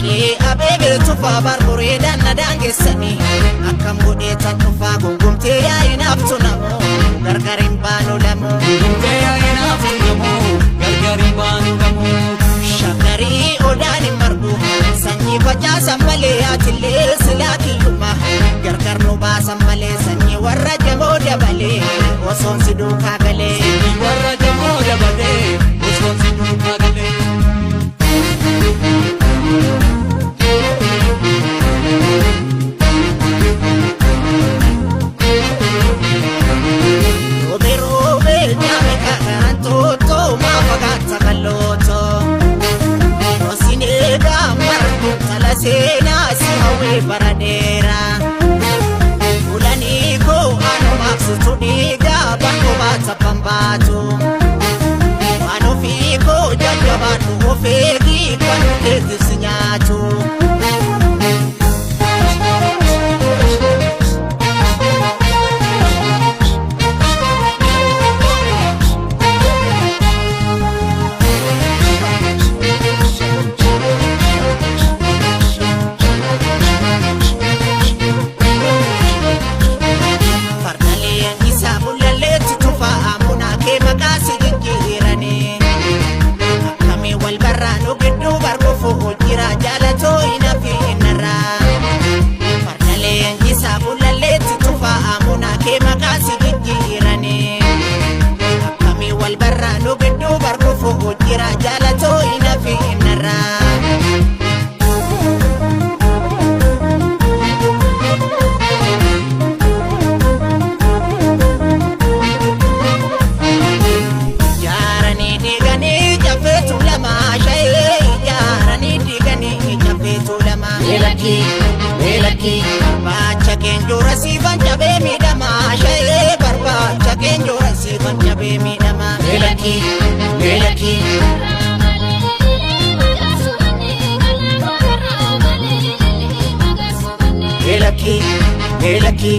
Warqee abeebee tufaa barbureedhaan na daangessanii akkam godhee tan dhufaa gungumtee yaa'i naaftu namoo gargar hin baanu lamoo. Gungumtee yaa'i naaftu namoo gargar hin baanu lamoo. Shaggarii odaan hin margu sanyii facaasan malee atillee silaa kiyyuma gargar nu baasan malee sanyii warra jamoo dabalee osoon si duukaa galee. Sanyii warra jamoo dabalee osoon si duukaa galee. Roobee roobee nyaame kakaan tootoo maa fagaata kallootoo. Osin eegaa margu tala seenaa si hawwee bara dheeraa. Bulanii koo anumaaf situ dhiigaa bakka baata bambaatu. Waan ofii koo jajjabaadhu of eegii kan keetti si nyaatu. Fardaleen isaa bullalleetti tufaa amunaa kee maqaa si jijjiiranii. Akkamii wal barraanu gidduu barbuufu jira jaalatoo hin hafiinarraa. Fardaleen isaa bullalleetti tufaa amunaa kee maqaa si jijjiiranii. Akkamii wal barraanu gidduu barbuufu jira jaalatoo hin hafiinarraa. Ijaaranii diiganii jafeetu lama shayee ijaaranii diiganii jafeetu lama. Meelakki meelakki. Barbaacha keenjura siifan cabee miidhama shayee barbaacha keenjura siifan cabee miidhama. Meelakki meelakki. Meelakki meelakki.